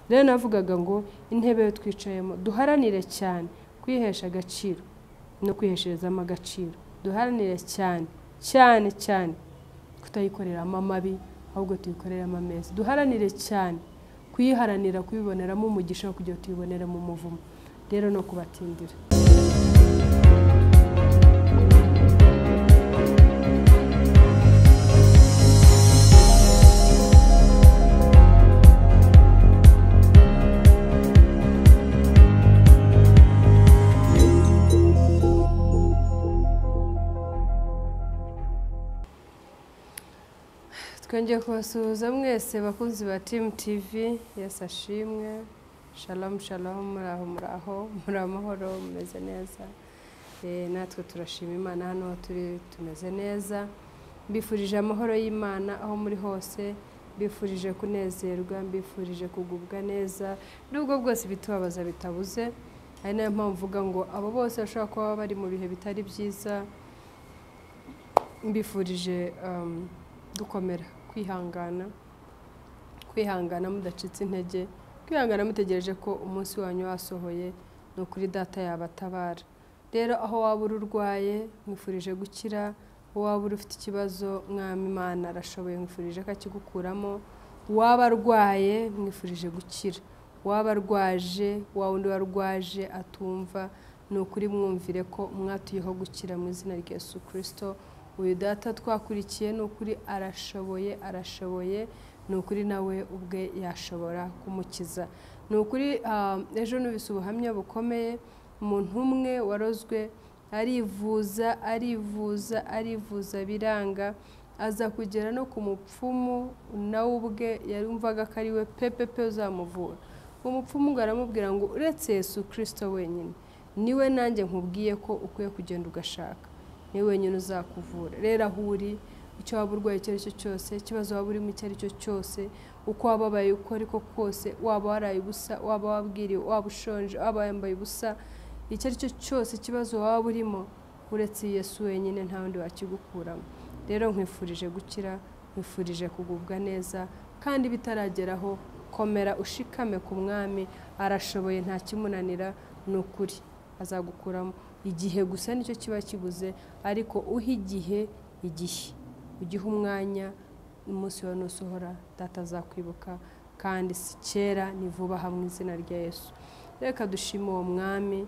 Rero navugaga ngo intebe yo twicayemo duharanire cyane kwihesha agaciro no kwihesherezamo agaciro, duharanire cyane cyane cyane kutayikoreramo amabi ahubwo tuyikoreramo ameza, duharanire cyane kuyiharanira kubiboneramo umugisha kugira tuyibonere mu muvumo. Rero no kubatindira. Twongeye kubasuhuza mwese bakunzi ba Team TV, Yesu ashimwe. Shalom shalom, muraho muraho, muri amahoro, mumeze neza. Natwe turashima Imana hano turi tumeze neza. Mbifurije amahoro y'Imana aho muri hose, mbifurije kunezerwa, mbifurije kugubwa neza, nubwo bwose bitubabaza bitabuze. Ari nayo mpamvu mvuga ngo abo bose bashobora kuba bari mu bihe bitari byiza, mbifurije gukomera, kwihangana, kwihangana mudacitse intege, kwihangana mutegereje ko umunsi wanyu wasohoye, ni ukuri data yabatabara. Rero aho waba uri urwaye mwifurije gukira, aho waba uri ufite ikibazo Mwami Imana arashoboye, mwifurije ko akigukuramo. Waba arwaye mwifurije gukira, waba arwaje, wa wundi warwaje atumva, ni ukuri mwumvire ko mwatuyeho gukira mu izina rya Yesu Kristo. Uyu data twakurikiye ni ukuri arashoboye, arashoboye, ni ukuri nawe ubwe yashobora kumukiza. Ni ukuri ejo nubise ubuhamya bukomeye, umuntu umwe warozwe arivuza arivuza arivuza biranga, aza kugera no ku mupfumu, nawe ubwe yarumvaga ko ari we pepepe uzamuvura. Umupfumu aramubwira ngo uretse Yesu Kristo wenyine niwe nanjye nkubwiye ko ukwiye kugenda ugashaka, ni wenyine uzakuvura. Rero aho uri, icyo waba urwaye icyo ari cyo cyose, ikibazo waba urimo icyo ari cyo cyose, uko wababaye uko ariko kose, waba waraye ubusa, waba wabwiriwe, waba ushonje, waba wambaye ubusa, icyo ari cyo cyose ikibazo waba urimo, uretse Yesu wenyine nta wundi wakigukuramo. Rero nkwifurije gukira, nkwifurije kugubwa neza, kandi bitarageraho komera ushikame ku Mwami, arashoboye nta kimunanira, ni ukuri azagukuramo. Igihe gusa nicyo kiba kibuze, ariko uha igihe igihe ugiha umwanya, umunsi wawe nusohora data azakwibuka, kandi si kera ni vuba hamwe izina rya Yesu. Reka dushime uwo Mwami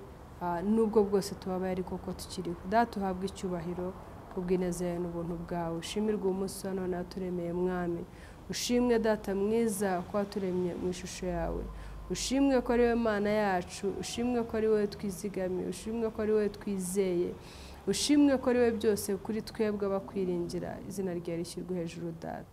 nubwo bwose tubabaye ariko ko tukiriho. Data uhabwe icyubahiro kubw'ineza yawe n'ubuntu bwawe. Ushimirwe umunsi wa none waturemeye Mwami. Ushimwe data mwiza ko waturemye mu ishusho yawe. Ushimwe ko ari wowe Mana yacu, ushimwe ko ari wowe twizigamiye, ushimwe ko ari wowe twizeye, ushimwe ko ari wowe byose kuri twebwe abakwiringira. Izina ryawe rishyirwe hejuru data.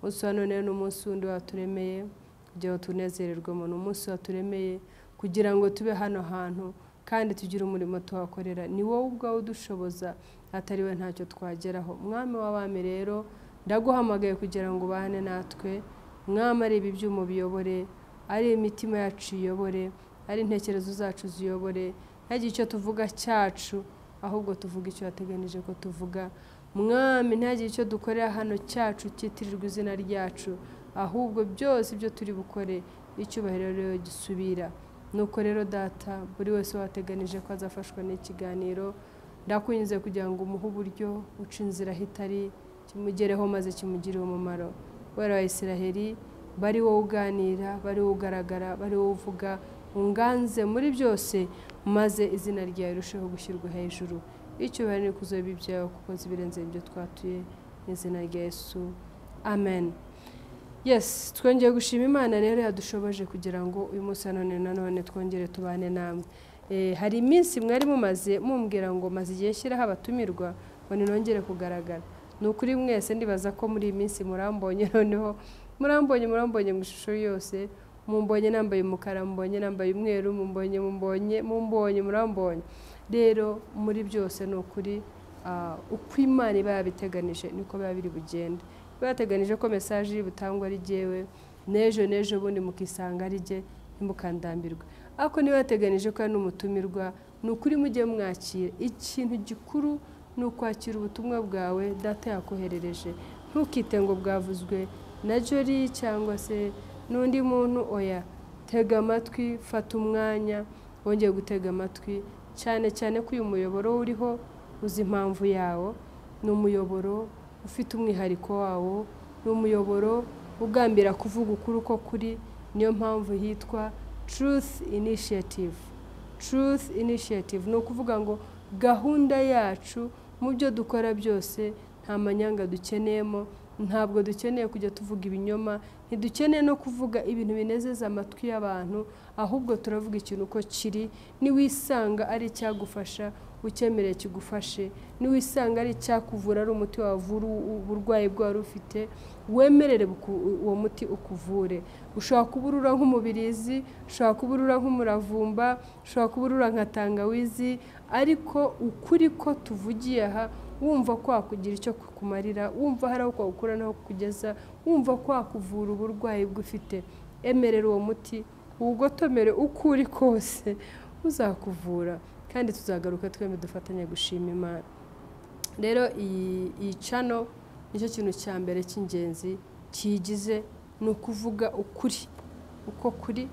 Umunsi wa none ni umunsi wundi waturemeye kugira ngo tunezererwemo, ni umunsi waturemeye kugira ngo tube hano hantu kandi tugire umurimo tuhakorera. Ni wowe ubwawe udushoboza, atari we ntacyo twageraho. Mwami w'abami rero ndaguhamagaye kugira ngo ubane natwe. Mwami, ari ibi byuma biyobore, ari imitima yacu iyobore, ari intekerezo zacu ziyobore, ntagire icyo tuvuga cyacu ahubwo tuvuga icyo wateganije ko tuvuga. Mwami, ntagire icyo dukorera hano cyacu cyitirirwa izina ryacu, ahubwo byose ibyo turi bukore icyubahiro rero gisubira. Nuko rero data, buri wese wateganije ko azafashwa n'ikiganiro, ndakunyuze kugira ngo umuhe uburyo uca inzira aho itari, kimugereho maze kimugirire umumaro. Wera wa Isiraheli, bari wowe uganira, bari wowe ugaragara, bari wowe uvuga, unganze muri byose, maze izina ryawe rirusheho gushyirwa hejuru. Icyubahiro n'ikuzo bibe ibyawe kuko zibirenze ibyo twatuye, mu izina rya Yesu, amen. Yes, twongeye gushima Imana rero yadushoboje kugira ngo uyu munsi none nanone twongere tubane namwe. Hari iminsi mwari mumaze mumbwira ngo maze igihe shyiraho abatumirwa ngo ninongere kugaragara. Ni ukuri mwese ndibaza ko muri iyi minsi murambonye, noneho murambonye mu ishusho yose, mumbonye nambaye umukara, mumbonye nambaye umweru, mumbonye murambonye. Rero muri byose ni ukuri uko Imana iba yabiteganije niko biba biri bugende. Bateganije ko message iri butangwa ari jewe, n'ejo bundi mukisanga ari je, ntimukandambirwe. Ariko niba yateganije ko ari n'umutumirwa, ni ukuri mujye mwakira. Ikintu gikuru ni ukwakira ubutumwa bwawe data yakoherereje. Ntukite ngo bwavuzwe na Jolly cyangwa se n'undi muntu, oya. Tega amatwi, fata umwanya wongeye gutega amatwi, cyane cyane ko uyu muyoboro uriho uzi impamvu yawo. Ni umuyoboro ufite umwihariko wawo, ni umuyoboro ugambira kuvuga ukuri uko kuri. Niyo mpamvu hitwa Truth Initiative. Truth Initiative ni ukuvuga ngo gahunda yacu mu byo dukora byose nta manyanga dukeneyemo, ntabwo dukeneye kujya tuvuga ibinyoma, ntidukeneye no kuvuga ibintu binezeza amatwi y'abantu, ahubwo turavuga ikintu uko kiri. Niwisanga ari icyagufasha ucyemereye kigufashe, niwisanga ari icyakuvura, ari umuti wavura uburwayi bwari ufite, wemerere uwo muti ukuvure. Ushobora kuba urura nk'umubirizi, ushobora kuba urura nk'umuravumba, ushobora kuba urura nka tangawizi, ariko ukuri ko tuvugiye aha, wumva ko wakugira icyo kukumarira, wumva hari aho kwagukura n'aho kukugeza, wumva ko wakuvura uburwayi bw'ufite, emerera uwo muti uwugotomere uko uri kose, uzakuvura. Kandi tuzagaruka twembi dufatanye gushima Imana. Rero iyi channel nicyo kintu cya mbere cy'ingenzi kiyigize, ni ukuvuga ukuri uko kuri,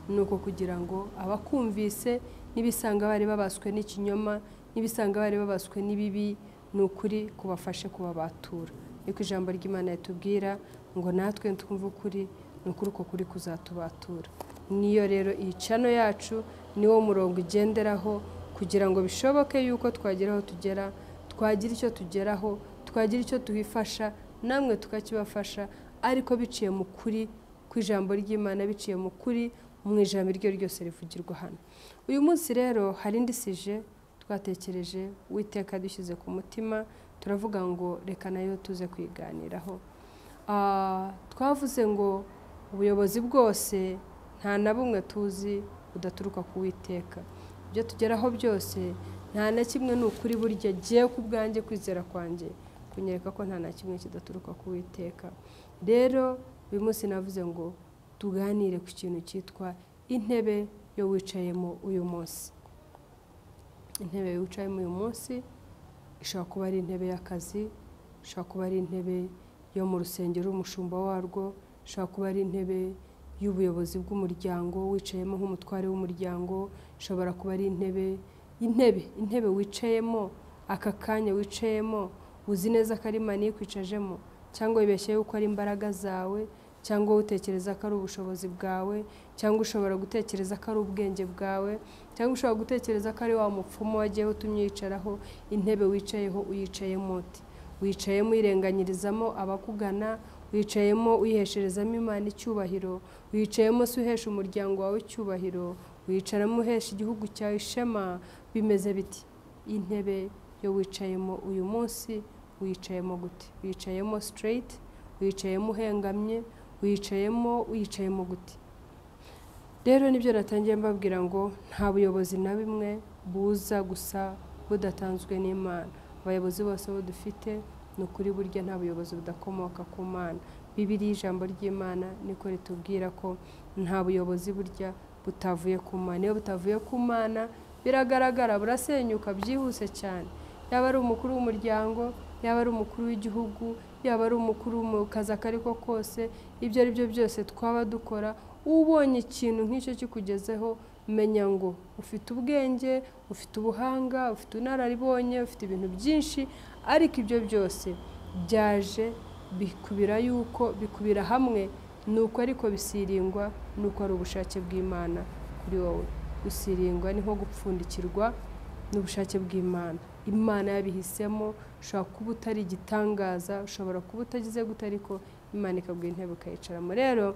ni uko kugira ngo abakumvise n'ibisanga bari babaswe n'ikinyoma, n'ibisanga bari babaswe n'ibibi, ni ukuri kubafashe kubabatura. Niko ijambo ry'Imana ritubwira ngo natwe twumve ukuri, ni ukuri uko kuri kuzatubatura. Niyo rero iyi channel yacu niwo murongo igenderaho kugira ngo bishoboke yuko twagera aho tugera, twagira icyo tugeraho, twagira icyo tuhifasha, namwe tukakibafasha, ariko biciye mu kuri kw'ijambo ry'Imana, biciye mu kuri mu ijambo iryo ryose rivugirwa hano. Uyu munsi rero hari indi sije twatekereje, Uwiteka dushyize ku mutima, turavuga ngo reka nayo tuze kwiganiraho. Twavuze ngo ubuyobozi bwose nta na bumwe tuzi budaturuka ku Uwiteka. Ibyo tugeraho byose nta na kimwe ni ukuri. Burya giye ku bwanjye kwizera kwanjye kunyereka ko nta na kimwe kidaturuka ku Uwiteka. Rero uyu munsi navuze ngo tuganire ku kintu cyitwa intebe yo wicayemo uyu munsi. Intebe wicayemo uyu munsi ishobora kuba ari intebe y'akazi, ishobora kuba ari intebe yo mu rusengero umushumba warwo, ishobora kuba ari intebe y'ubuyobozi bw'umuryango wicayemo nk'umutware w'umuryango, ishobora kuba ari intebe intebe wicayemo aka kanya wicayemo, uzi neza ko ari Imana ikwicajemo, cyangwa wibeshye yuko ari imbaraga zawe, cyangwa utekereza ko ari ubushobozi bwawe, cyangwa ushobora gutekereza ko ari ubwenge bwawe, cyangwa ushobora gutekereza ko ari wa mupfumu wagiye utumye yicaraho. Intebe wicayeho uyicayemo uti? Wicayemo uyirenganyirizamo abakugana, wicayemo uyihesherezamo Imana icyubahiro, wicayemo se uhesha umuryango wawe icyubahiro, wicaramo uhesha igihugu cyawe ishema. Bimeze biti? Intebe yo wicayemo uyu munsi wicayemo gute? Wicayemo straight? Wicayemo uhengamye? Wicayemo uyicayemo gute? Rero nibyo natangiye mbabwira ngo nta buyobozi na bimwe buza gusa budatanzwe n'Imana. Abayobozi bose bo dufite ni ukuri, burya nta buyobozi budakomoka ku Mana. Bibiliya ijambo ry'Imana niko ritubwira ko nta buyobozi burya butavuye ku Mana. Iyo butavuye ku Mana biragaragara, burasenyuka byihuse cyane. Yaba ari umukuru w'umuryango, yaba ari umukuru w'igihugu, yaba ari umukuru mu kazi ako ariko kose, ibyo ari byo byose twaba dukora, ubonye ikintu nk'icyo kikugezeho, menya ngo ufite ubwenge, ufite ubuhanga, ufite inararibonye, ufite ibintu byinshi, ariko ibyo byose byaje bikubira yuko bikubira hamwe, nuko ariko bisiringwa nuko ari ubushake bw'Imana kuri wowe. Gusiringwa ni nko gupfundikirwa n'ubushake bw'Imana. Imana yabihisemo, ushobora kuba utari igitangaza, ushobora kuba utagize gute, ariko Imana ikaguha intebe ukayicaramo. Rero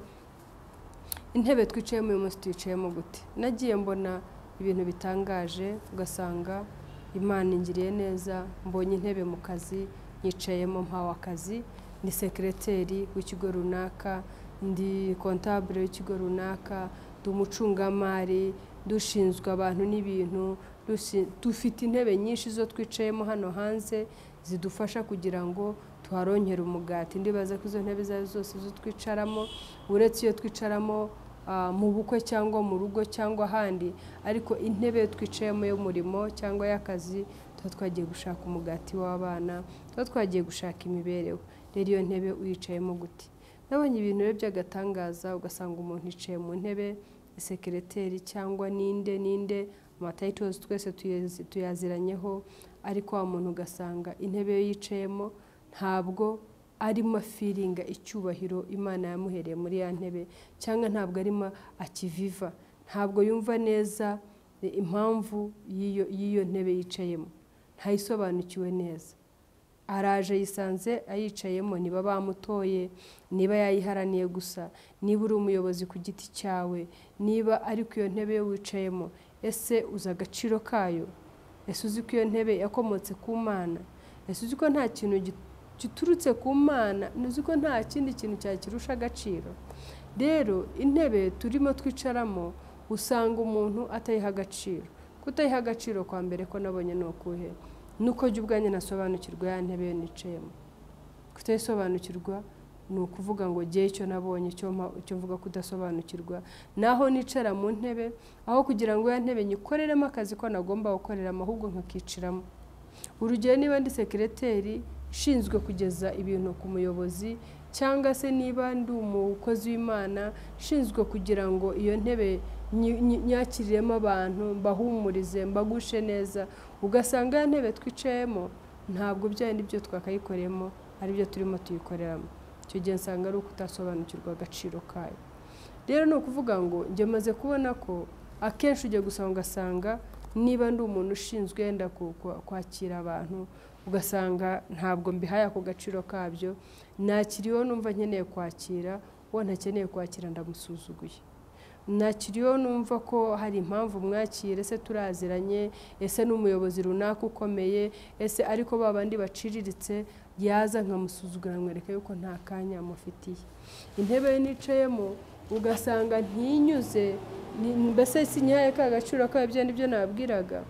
intebe twicayemo uyu munsi tuyicayemo gute? Nagiye mbona ibintu bitangaje, ugasanga Imana ingiriye neza, mbonye intebe mu kazi, nyicayemo mpawe akazi, ni sekereteri w'ikigo runaka, ndi kontabure w'ikigo runaka, ndi umucungamari, dushinzwe abantu n'ibintu, dufite intebe nyinshi zo twicayemo hano hanze zidufasha kugira ngo tuharonkere umugati. Ndibaza ko izo ntebe izo zose zo twicaramo, uretse iyo twicaramo mu bukwe cyangwa mu rugo cyangwa ahandi, ariko intebe twicayemo y'umurimo cyangwa y'akazi tuba twagiye gushaka umugati w'abana, tuba twagiye gushaka imibereho. Rero iyo ntebe uyicayemo gute? Nabonye ibintu rero by'agatangaza, ugasanga umuntu yicaye mu ntebe sekereteri cyangwa ninde ninde, amatitles twese tuyaziranyeho, ariko wa muntu ugasanga intebe ye yicayemo ntabwo arimo afiringa icyubahiro Imana yamuhereye muri ya ntebe, cyangwa ntabwo arimo akiviva, ntabwo yumva neza impamvu y'iyo ntebe yicayemo, ntayisobanukiwe neza. Araje yisanze ayicayemo, niba bamutoye, niba yayiharaniye gusa, niba uri umuyobozi ku giti cyawe, niba ari ku iyo ntebe wicayemo, ese uzi agaciro kayo? Ese uzi ko iyo ntebe yakomotse ku Mana? Ese uzi ko nta kintu giturutse ku Mana? Uzi ko nta kindi kintu cyakirusha agaciro? Rero intebe turimo twicaramo usanga umuntu atayiha agaciro. Kutayiha agaciro kwa mbere ko nabonye ni ukuhe? Nuko jya ubwanjye nasobanukirwa ya ntebe nicayemo. Kutayisobanukirwa ni ukuvuga ngo jye icyo nabonye icyo mvuga kudasobanukirwa, naho nicara mu ntebe aho kugira ngo ya ntebe nyikoreremo akazi ko nagomba gukoreramo, ahubwo nkakiciramo. Urugero, niba ndi sekereteri ishinzwe kugeza ibintu ku muyobozi, cyangwa se niba ndi umukozi w'Imana ishinzwe kugira ngo iyo ntebe nyakiriremo abantu, mbahumurize, mbagushe neza, ugasanga ya ntebe twicayemo ntabwo bya bindi byo twakayikoreyemo ari byo turimo tuyikoreramo. Icyo gihe nsanga ari ukutasobanukirwa agaciro kayo. Rero ni ukuvuga ngo njye maze kubona ko akenshi ujya gusanga ugasanga niba ndi umuntu ushinzwe yenda kwakira abantu, ugasanga ntabwo mbihaye ako gaciro kabyo, nakiriyeho numva nkeneye kwakira, uwo ntakeneye kwakira ndamusuzuguye. Nakiriyeho numva ko hari impamvu mwakira, ese turaziranye, ese n'umuyobozi runaka ukomeye, ese ariko babandi baciriritse yaza nkamusuzugura mwereka yuko nta kanya amufitiye. Intebe nicayemo ugasanga ntinyuze, mbese sinyaye ka gaciro kayo nibyo nabwiraga,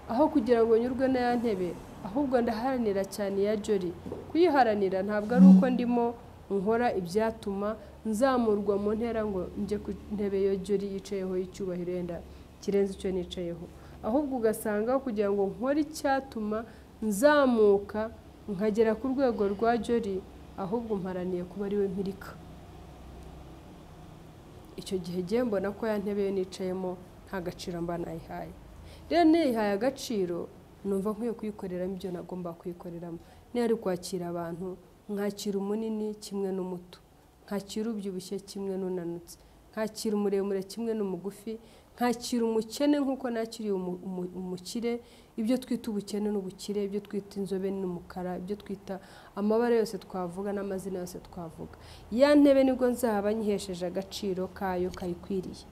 aho kugira ngo nyurwe na ya ntebe, ahubwo ndaharanira cyane ya Jolly. Kuyiharanira ntabwo ari uko ndimo nkora ibyatuma nzamurwa mu ntera ngo njye ku ntebe yo Jolly yicayeho y'icyubahiro yenda kirenze icyo nicayeho, ahubwo ugasanga kugira ngo nkore icyatuma nzamuka nkagera ku rwego rwa Jolly, ahubwo mparaniye kuba ari we mpirika. Icyo gihe gihe mbona ko ya ntebe yo nicayemo nta gaciro mba nayihaye. Rero niyihaye agaciro numva nkwiye kuyikoreramo ibyo nagomba kuyikoreramo. Niba ari kwakira abantu, nkakira umunini kimwe n'umuto, nkakira ubyibushye kimwe n'unanutse, nkakira umuremure kimwe n'umugufi, nkakira umukene nk'uko nakiriye umukire. Ibyo twita ubukene n'ubukire, ibyo twita inzobe n'umukara, ibyo twita amabara yose twavuga n'amazina yose twavuga, ya ntebe nibwo nzaba nyihesheje agaciro kayo kayikwiriye,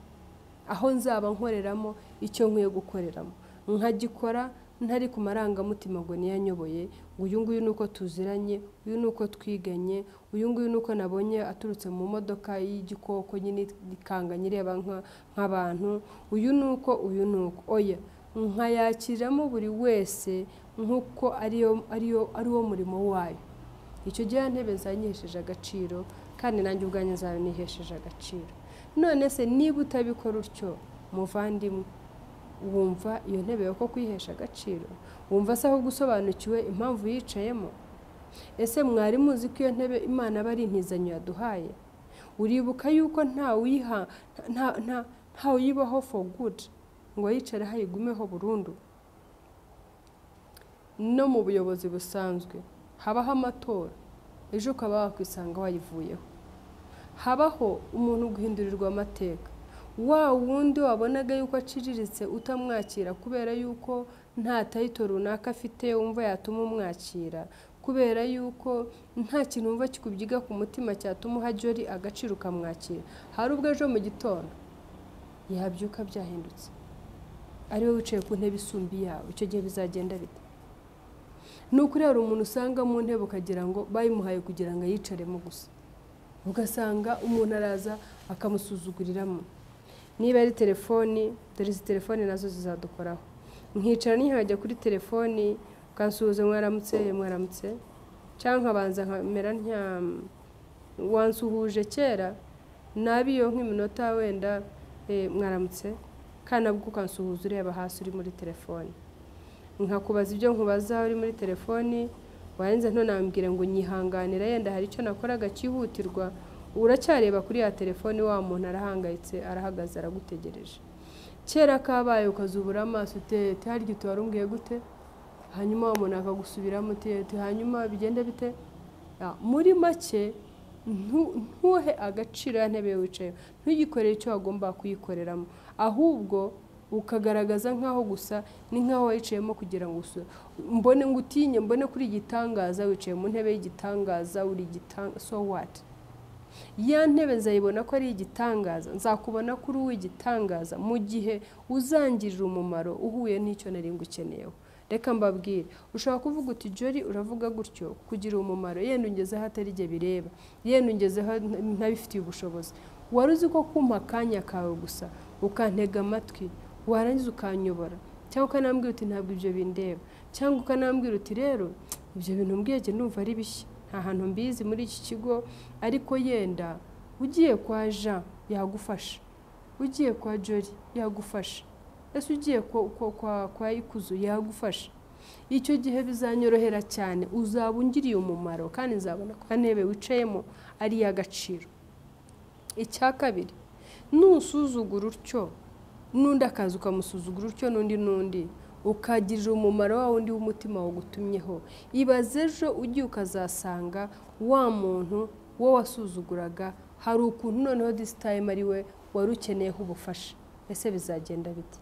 aho nzaba nkoreramo icyo nkwiye gukoreramo, nkagikora ntari ku marangamutima ngo niyanyoboye, ngo uyu nguyu nuko tuziranye, uyu nuko twiganye, uyu nguyu nuko nabonye aturutse mu modoka y'igikoko nyine ikanganye ireba nk'abantu, uyu nuko, uyu nuko, oya, nkayakiramo buri wese nk'uko ari wo murimo wayo. Icyo gihe ntebe nzanyihesheje agaciro, kandi nanjye ubwanjye nzaba nihesheje agaciro. None se niba utabikora utyo muvandimwe, wumva iyo ntebe yo kwihesha agaciro? Wumva se ahubwo usobanukiwe impamvu yicayemo? Ese mwari muzi ko iyo ntebe Imana aba ari intizanyo yaduhaye? Uribuka yuko nta uyibaho for good ngo yicare hayigumeho burundu? No mu buyobozi busanzwe habaho amatora, ejo ukaba wakwisanga wayivuyeho. Habaho umuntu guhindurirwa amateka, wa wundi wabonaga yuko aciriritse utamwakira kubera yuko nta tayito runaka afite wumva yatuma umwakira, kubera yuko nta kintu wumva kikubyiga ku mutima cyatuma uha Jolly agaciro ukamwakira. Hari ubwo ejo mu gitondo yabyuka byahindutse, ari we wicaye ku ntebe isumba iyawe. Icyo gihe bizagenda bite? Ni ukuri hari umuntu usanga mu ntebe ukagira ngo bayimuhaye kugira ngo ayicaremo gusa, ugasanga umuntu araza akamusuzuguriramo. Niba ari telefoni, dore izi telefoni nazo zizadukoraho. Nkicara nkajya kuri telefoni ukansuhuza mwaramutse mwaramutse, cyangwa nkabanza nkamera ntya wansuhuje kera nabi iyo nk'iminota wenda mwaramutse, kandi nabwo ukansuhuza ureba hasi uri muri telefoni, nkakubaza ibyo nkubaza uri muri telefoni, warenze ntunambwire ngo nyihanganira yenda hari icyo nakoraga cyihutirwa, Uracyareba kuri ya telefone, wa muntu arahangayitse, arahagaze, aragutegereje. Kera kabaye ukazubura amaso ute harya uti gute, hanyuma wa muntu akagusubiramo uti hanyuma bigende bite. Muri make ntuhe agaciro ya ntebe wicayeho, ntuyikorere icyo wagomba kuyikoreramo, ahubwo ukagaragaza nkaho gusa ni nkaho wayicayemo kugira ngo mbone ngo utinye, mbone kuri igitangaza, wicaye mu ntebe y'igitangaza, uri igitangaza, so what? Ya ntebe nzayibona ko ari igitangaza, nzakubona ko uri uw'igitangaza mu gihe uzangirira umumaro uhuye n'icyo nari ngukeneyeho. Reka mbabwire, ushobora kuvuga uti Jolly uravuga gutyo kugira umumaro, yenda ungezeho atari jye bireba, yenda ungezeho ntabifitiye ubushobozi. Wari uzi ko kumpa akanya kawe gusa ukantega amatwi, warangiza ukanyobora, cyangwa ukanambwira uti ntabwo ibyo bindeba, cyangwa ukanambwira uti rero ibyo bintu mbwiye jye ndumva ari bishya, nta hantu mbizi muri iki kigo, ariko yenda ugiye kwa Jean yagufasha, ugiye kwa Jolly yagufasha, ese ugiye kwa Ikuzo yagufasha. Icyo gihe bizanyorohera cyane, uzaba ungiriye umumaro kandi nzabona ko intebe wicayemo ari iy'agaciro. Icya kabiri, nusuzugura utyo n'undi akaza ukamusuzugura utyo n'undi ukagirira umumaro wa wundi w'umutima wagutumyeho. Ibaze ejo ugiye ukazasanga wa muntu wo wasuzuguraga hari ukuntu noneho this time ari we wari ukeneyeho ubufasha, ese bizagenda bite?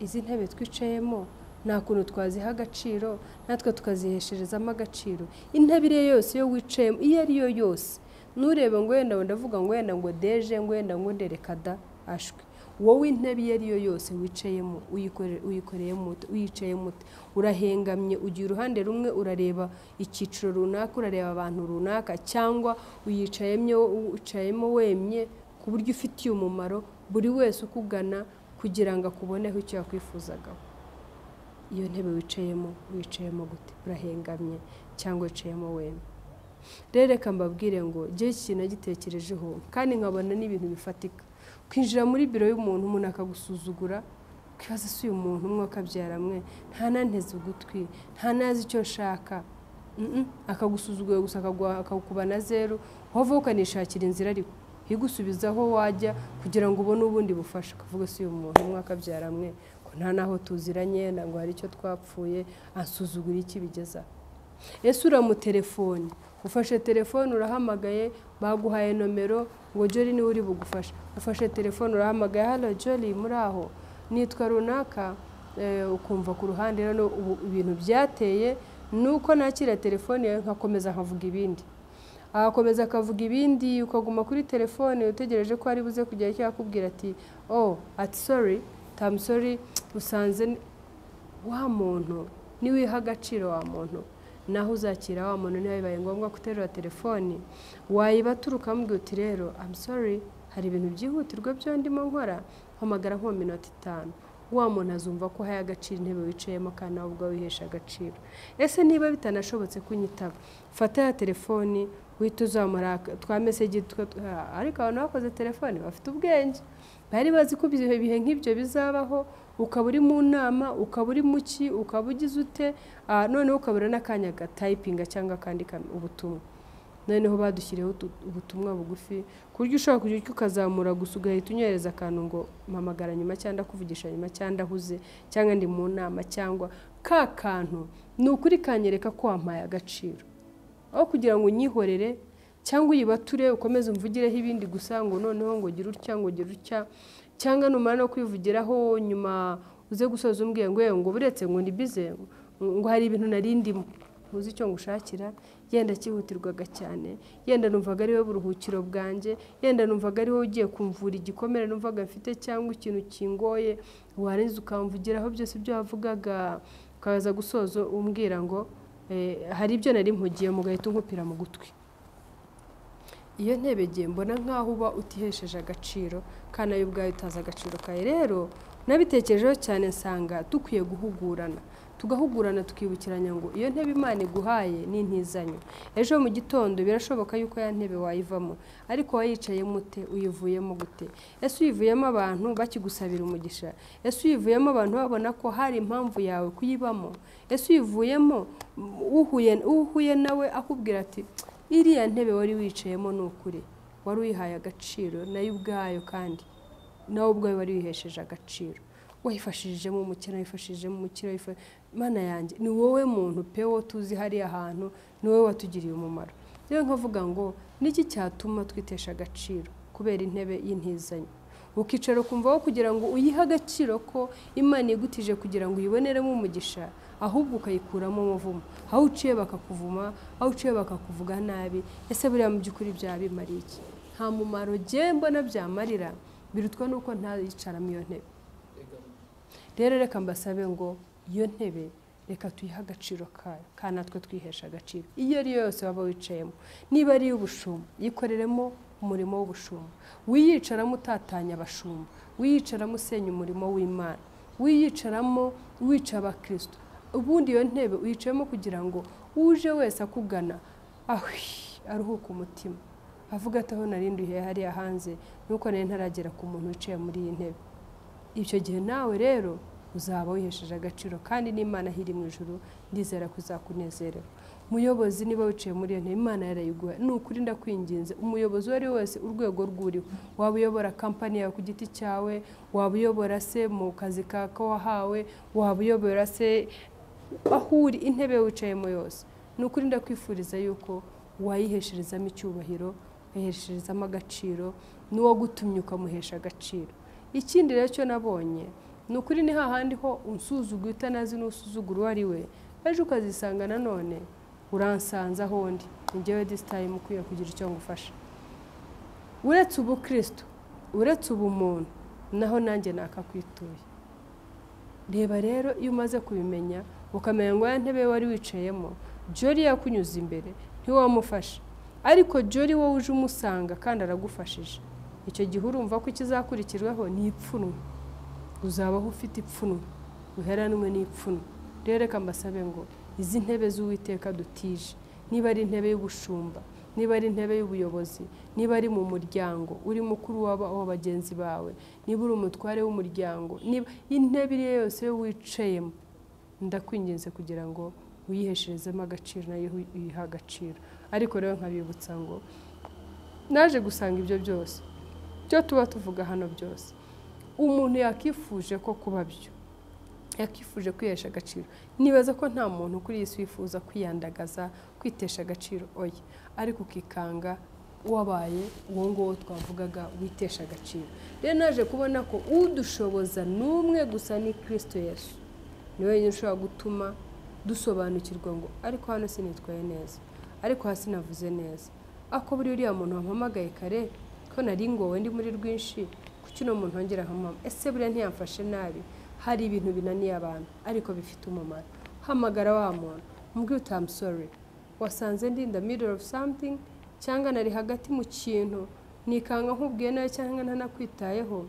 Izi ntebe twicayemo nta kuntu twaziha agaciro, natwe tukazihesherezamo agaciro. Intebe iyo yose iyo wicayemo, iyo ari yo yose, nturebe ngo wenda ndavuga ngo wenda ngo deje, ngo wenda ngo ndereka da ashwe. Wowe intebe iyo ari yo yose wicayemo uyikoreyemo, uyicayemo urahengamye, ugiye uruhande rumwe urareba icyiciro runaka, urareba abantu runaka, cyangwa uyicayemo wemye ku buryo ufitiye umumaro buri wese ukugana kugira ngo akuboneho icyo yakwifuzagaho. Iyo ntebe wicayemo, wicayemo gute? Urahengamye cyangwa wicayemo wemye? Rero reka mbabwire ngo jye ikintu nagitekerejeho kandi nkabona n'ibintu bifatika. Kwinjira muri biro y'umuntu, umuntu akagusuzugura, ukibaza se uyu muntu umwe akabyara mwe, nta nanteze ugutwi, nta nazi icyo nshaka, akagusuzugura gusa, akagukuba na zeru, wava ukanishakira inzira ariko igusubizaho wajya kugira ngo ubone ubundi bufasha. Ukavuga se uyu muntu umwe akabyara mwe, ko nta naho tuziranye, ngo hari icyo twapfuye, ansuzugura iki bigeza? Ese uramutelefone, ufashe telefone urahamagaye, baguhaye nomero ngo Jolly niwe uri bugufashe, ufashe telefone urahamagaye, halo Jolly muri aho, nitwa runaka, ukumva ku ruhande rero ibintu byateye nuko nakira telefone yawe nkakomeza nkavuga ibindi, agakomeza akavuga ibindi, ukaguma kuri telefone utegereje ko ari buze kugera icyo akubwira ati oh ati sorry, I'm sorry, usanze wa muntu niwiha agaciro wa muntu, naho uzakira wa muntu niba bibaye ngombwa guterura telefoni wayibaturuka amubwira uti rero I'm sorry, hari ibintu byihutirwa byo ndimo nkora, mpamagara nko mu minota 5. Wa muntu azumva ko uhaye agaciro intebe wicayemo kandi nawe ubwawe wihesha agaciro. Ese niba bitanashobotse kunyitaba, fata ya telefoni uhita uzamura twa message, ariko abantu bakoze telefoni bafite ubwenge, bari bazi ko ibihe nk'ibyo bizabaho, ukaba uri mu nama, ukaba uri mu ki, ukaba ugize ute, noneho ukabura n'akanya gatayipinga cyangwa akandika ubutumwa. Noneho badushyiriyeho ubutumwa bugufi ku buryo ushobora kujya ukazamura gusa ugahita unyohereza akantu ngo mpamagara nyuma, cyangwa kuvugisha nyuma, cyangwa ndahuze, cyangwa ndi mu nama, cyangwa ka kantu ni ukuri kanyereka ko wampaye agaciro, aho kugira ngo unyihorere cyangwa uyibature ukomeze umvugireho ibindi gusa ngo noneho ngo gira utya, ngo gira utya, cyangwa numara no kwivugiraho nyuma uze gusoza umbwiye ngo ngo buretse ngo ni bize, ngo hari ibintu nari ndimo, ntuzi icyo ngushakira, yenda cyihutirwaga cyane, yenda numvaga ari we buruhukiro bwanjye, yenda numvaga ari wowe ugiye kumvura igikomere numvaga mfite cyangwa ikintu kingoye, warangiza ukamvugiraho byose ibyo wavugaga, ukaza gusoza umbwira ngo hari ibyo nari mpugiye, mugahita unkupira mu gutwi. Iyo ntebe gihe mbona nkaho uba utihesheje agaciro kandi nayo ubwayo utazi agaciro kawe. Rero nabitekerejeho cyane nsanga dukwiye guhugurana, tugahugurana tukibukiranya ngo iyo ntebe Imana iguhaye ni intizanyo, ejo mu gitondo birashoboka yuko ya ntebe wayivamo, ariko wayicayemo ute? Uyivuyemo gute? Ese uyivuyemo abantu bakigusabira umugisha? Ese uyivuyemo abantu babona ko hari impamvu yawe kuyibamo? Ese uyivuyemo uhuye nawe akubwira ati Iriya ntebe wari wicayemo ni ukuri wari uyihaye agaciro nayo ubwayo, kandi nawe ubwawe wari wihesheje agaciro, wayifashijemo umukene, wayifashijemo umukire. Mana yanjye, ni wowe muntu pe wo tuzi hariya hantu, ni wowe watugiriye umumaro. Rero nkavuga ngo niki cyatuma twitesha agaciro kubera intebe y'intizanyo? Ukicara ukumva wo kugira ngo uyihe agaciro ko Imana igutije kugira ngo uyiboneremo umugisha, ahubwo ukayikuramo umuvumo. Aho uciye bakakuvuma, aho uciye bakakuvuga nabi. Ese buriya mu by'ukuri byaba bimariye iki? Nta mumaro jye mbona byamarira, birutwa nuko ntayicaramo iyo ntebe. Rero reka mbasabe ngo iyo ntebe reka tuyihe agaciro kayo, kandi natwe twihesha agaciro. Iyo ari yo yose waba wicayemo, niba ari iy'ubushumba, yikoreremo umurimo w'ubushumba, wiyicaramo utatanya abashumba, wiyicaramo usenya umurimo w'Imana, wiyicaramo wica abakristo. Ubundi iyo ntebe uyicayemo kugira ngo uje wese akugana aruhuke umutima, avuga ati aho narinduhiye hariya hanze nuko nari ntaragera ku muntu wicaye muri iyi ntebe. Icyo gihe nawe rero uzaba wihesheje agaciro, kandi n'Imana iri mu ijuru ndizera ko izakunezererwa. Muyobozi, niba wicaye muri iyo ntebe Imana yarayiguha, ni ukuri ndakwinginze, umuyobozi uwo ari we wese, urwego rw'uriho, waba uyobora kampani yawe ku giti cyawe, waba uyobora se mu kazi kako wahawe, waba uyobora se aho uri, intebe wicayemo yose, ni ukuri ndakwifuriza yuko wayihesherezamo icyubahiro, wayihesherezamo agaciro, n'uwagutumye ukamuhesha agaciro. Ikindi rero cyo nabonye ni ukuri, ni hahandi ho unsuzuguye utanazi n'usuzugura uwo ari we, ejo ukazisanga nanone uransanze aho ndi, njyewe this time ukwiye kugira icyo ngufasha. Uretse ubukristo, uretse ubumuntu, naho nanjye nakakwituye. Reba rero iyo umaze kubimenya, ukamenya ngo ya ntebe wari wicayemo Jolly yakunyuze imbere ntiwamufasha, ariko Jolly wowe uje umusanga kandi aragufashije, icyo gihe urumva ko ikizakurikirwaho ni ipfunwe. Uzabaho ufite ipfunwe, uheranwe n'ipfunwe. Rero reka mbasabe ngo izi ntebe z'Uwiteka dutije, niba ari intebe y'ubushumba, niba ari intebe y'ubuyobozi, niba ari mu muryango uri mukuru wa bagenzi bawe, niba uri umutware w'umuryango, niba intebe iri yose wicayemo, ndakwinginze kugira ngo uyihesherezemo agaciro, nayo uyiha agaciro. Ariko rero nkabibutsa ngo naje gusanga ibyo byose byo tuba tuvuga hano byose, umuntu yakifuje ko kuba byo, yakifuje kwihesha agaciro. Nibaza ko nta muntu kuri iyi si wifuza kwiyandagaza, kwitesha agaciro, oya, ariko ukikanga wabaye uwo nguwo twavugaga witesha agaciro. Rero naje kubona ko udushoboza n'umwe gusa ni Kristo Yesu, ni wenyine ushobora gutuma dusobanukirwa ngo ariko hano sinitwaye neza, ariko hasi navuze neza, ako buri uriya muntu wampamagaye kare ko nari ngowe ndi muri rwinshi, kuki uno muntu wongera nkamama, ese buriya ntiyamfashe nabi? Hari ibintu binaniye abantu ariko bifite umumaro. Hamagara wa muntu umubwire uti I'm sorry, wasanze ndi in the middle of something, cyangwa nari hagati mu kintu nikanga nkubwiye nawe cyangwa ntanakwitayeho,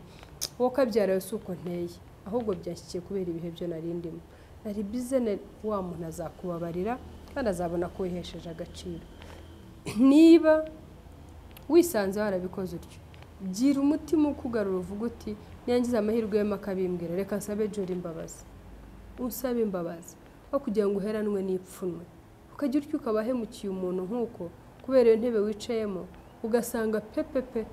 wowe ukabyara si uko nteye, ahubwo byashyikiye kubera ibihe byo nari ndimo, nari bize. Wa muntu azakubabarira kandi azabona ko wihesheje agaciro. Niba wisanze warabikoze utyo, gira umutima ukugarura, uvuga uti niyangize amahirwe ye akabimbwira, reka nsabe Jolly imbabazi. Usabe imbabazi aho kugira ngo uheranwe n'ipfunwe, ukagira utyo ukaba ahemukiye umuntu nk'uko kubera iyo ntebe wicayemo, ugasanga pepepe.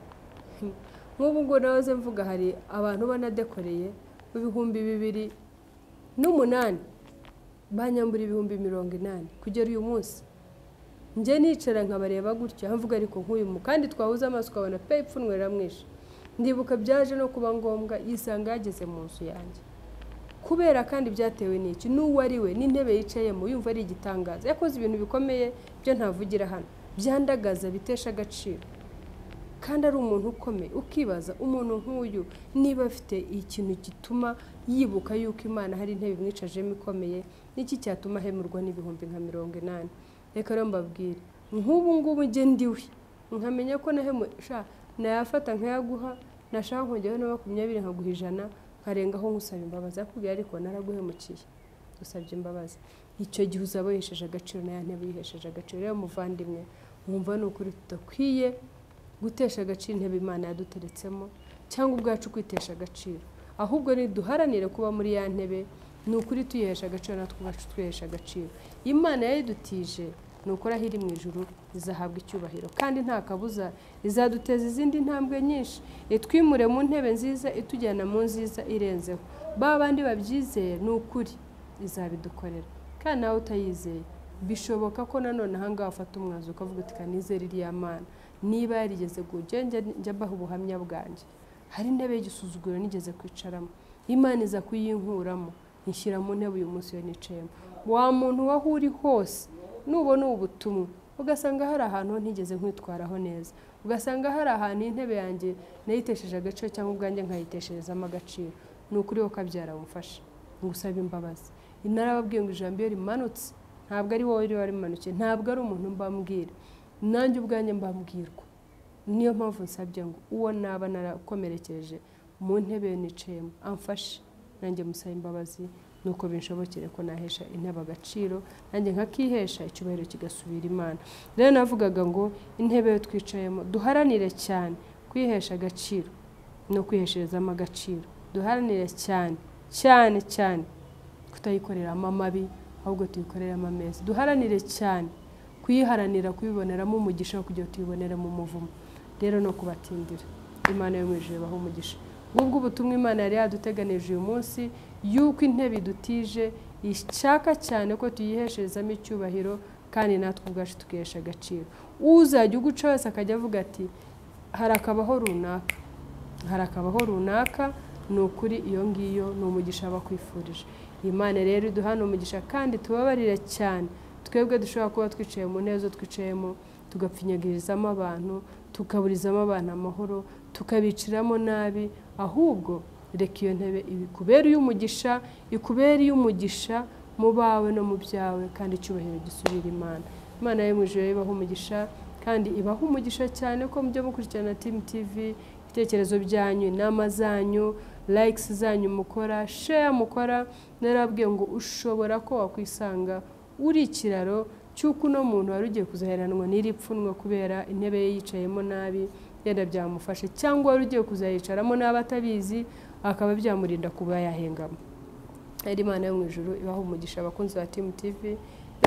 Nk'ubu ngo nahoze mvuga hari abantu banadekoreye mu 2008 banyambura 80,000 kugera uyu munsi. Njye nicara nkabareba gutya mvuga ariko nk'uyu kandi twahuza amaso ukabona pe ipfunwe riramwishe. Ndibuka byaje no kuba ngombwa yisanga yageze mu nzu yanjye, kubera kandi byatewe n'iki, n'uwo ari we n'intebe yicayemo yumva ari igitangaza. Yakoze ibintu bikomeye byo ntavugira hano, byandagaza, bitesha agaciro, kandi ari umuntu ukomeye. Ukibaza umuntu nk'uyu niba afite ikintu gituma yibuka yuko Imana hari intebe imwicajemo ikomeye, n'iki cyatuma ahemurwa n'ibihumbi nka 80? Reka rero mbabwire, nk'ubu ngubu njye ndiwe nkamenya ko nayafata nkayaguha, nashaka nkongeraho na 20 nkaguha 100, nkarengaho nkusaba imbabazi, akubwira ariko naraguhemukiye, usabye imbabazi. Icyo gihe uzaba wihesheje agaciro, na ya ntebe yihesheje agaciro. Rero muvandimwe, mwumva ni ukuri tudakwiye gutesha agaciro intebe Imana yaduteretsemo, cyangwa ubwacu kwitesha agaciro, ahubwo niduharanire kuba muri ya ntebe, ni ukuri tuyihesha agaciro, natwe ubwacu twihesha agaciro. Imana yayidutije Ni ukuri aho iri mu ijuru izahabwa icyubahiro, kandi nta kabuza izaduteza izindi ntambwe nyinshi, itwimure mu ntebe nziza, itujyana mu nziza irenzeho. Ba bandi babyizeye ni ukuri izabidukorera, kandi nawe utayizeye bishoboka ko nanone aha ngaha ufata umwanzuro ukavuga uti kanizere iriya Mana niba yarigeze njya mbaha ubuhamya bwanjye. Hari intebe y'igisuzuguro nigeze kwicaramo, Imana iza kuyinkuramo inshyira mu ntebe uyu munsi yo nicayemo. Wa muntu waho uri hose nubona ubu butumwa ugasanga hari ahantu ntigeze nkwitwaraho neza, ugasanga hari ahantu intebe yanjye nayitesheje agaciro cyangwa ubwanjye nkayitesherezamo agaciro, ni ukuri wowe ukabyara umufashe ngusaba imbabazi. Narababwiye ngo ijambo iyo rimanutse ntabwo ari wowe riba rimanukiye, ntabwo ari umuntu mbambwira, nanjye ubwanjye mbambwirwa. Niyo mpamvu nsabye ngo uwo naba narakomerekeje mu ntebe nicayemo amfashe, nanjye musaba imbabazi, nuko binshobokere ko nahesha intebe agaciro, nanjye nkakihesha icyubahiro kigasubira Imana. Rero navugaga ngo intebe yo twicayemo duharanire cyane kwihesha agaciro no kwihesherezamo agaciro, duharanire cyane cyane cyane kutayikoreramo amabi, ahubwo tuyikoreramo ameza. Duharanire cyane kuyiharanira, kubiboneramo umugisha kugira tuyiboneremo umuvumo. Rero no kubatindira, Imana yo mu ijuru ibahe umugisha. Ubwo ubutumwa Imana yari yaduteganije uyu munsi yuko intebe idutije ishaka cyane ko tuyihesherezamo icyubahiro, kandi natwe ubwacu tukihesha agaciro. Uzajya uguca wese akajya avuga ati harakabaho runaka, harakabaho runaka, ni ukuri iyo ngiyo ni umugisha bakwifurije. Imana rero iduhana umugisha kandi tubabarire cyane twebwe dushobora kuba twicaye mu ntebe zo twicayemo tugapfinyagirizamo abantu, tukaburizamo abantu amahoro, tukabiciramo nabi. Ahubwo reka iyo ntebe ikubere iy'umugisha, ikubere iy'umugisha mu bawe no mu byawe, kandi icyubahiro gisubira Imana. Imana yo mu ijuru ibahe umugisha, kandi ibahe umugisha cyane ko mujya mukurikirana Team TV, ibitekerezo byanyu, inama zanyu, likes zanyu mukora, share mukora. Narabwiye ngo ushobora ko wakwisanga uri ikiraro cy'uko uno muntu wari ugiye kuzaheranwa n'iri pfunwe kubera intebe ye yicayemo nabi, yenda byamufashe, cyangwa wari ugiye kuzayicaramo nabi atabizi, akaba byamurinda kuba yahengama. Rero Imana yo mu ijuru ibahe umugisha abakunzi ba Team TV,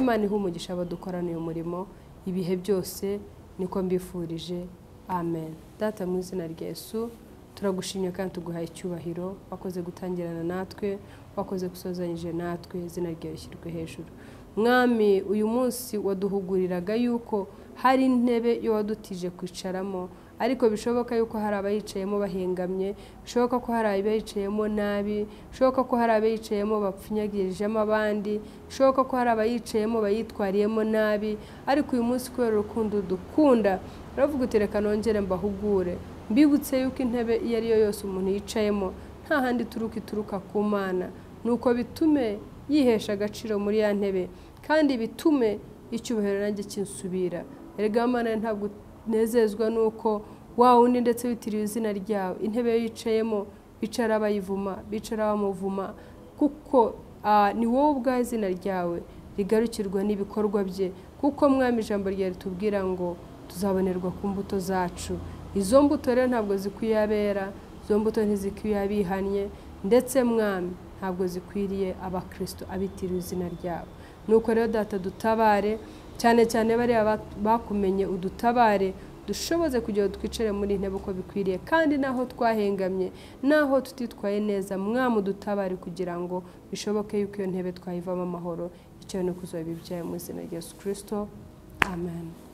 Imana ihe umugisha abadukorana uyu murimo ibihe byose, niko mbifurije. Amen. Data mu izina rya Yesu turagushimye kandi tuguhaye icyubahiro, wakoze gutangirana natwe, wakoze gusozanyije natwe, izina ryawe rishyirwe hejuru. Mwami, uyu munsi waduhuguriraga yuko hari intebe yo wadutije kwicaramo, ariko bishoboka yuko hari abayicayemo bahengamye, bishoboka ko hari abayicayemo nabi, bishoboka ko hari abayicayemo bapfunyagirijemo abandi, bishoboka ko hari abayicayemo bayitwariyemo nabi. Ariko uyu munsi kubera urukundo dukunda, uravuga uti reka nongere mbahugure, mbibutse yuko intebe iyo ari yo yose umuntu yicayemo nta handi ituruka ku Mana, nuko bitume yihesha agaciro muri ya ntebe, kandi bitume icyubahiro nanjye kinsubira. Erega Mana, ntabwo nezezwa nuko wa wundi ndetse witiriwe izina ryawe, intebe yicayemo bicara bayivuma, bicara bamuvuma, kuko ni wowe ubwawe izina ryawe rigarukirwa n'ibikorwa bye. Kuko Mwami, ijambo ryawe ritubwira ngo tuzabonerwa ku mbuto zacu. Izo mbuto rero ntabwo zikwiye abera, izo mbuto ntizikwiye abihannye, ndetse Mwami ntabwo zikwiriye abakristo abitiriwe izina ryabo. Nuko rero Data dutabare, cyane cyane bariya bakumenye udutabare, dushoboze kugira ngo twicare muri intebe uko bikwiriye, kandi naho twahengamye, naho tutitwaye neza, Mwami udutabare kugira ngo bishoboke yuko iyo ntebe twayivamo amahoro. Icyo ni ukuzaba ibyaye mu izina rya Yesu Kristo. Amen.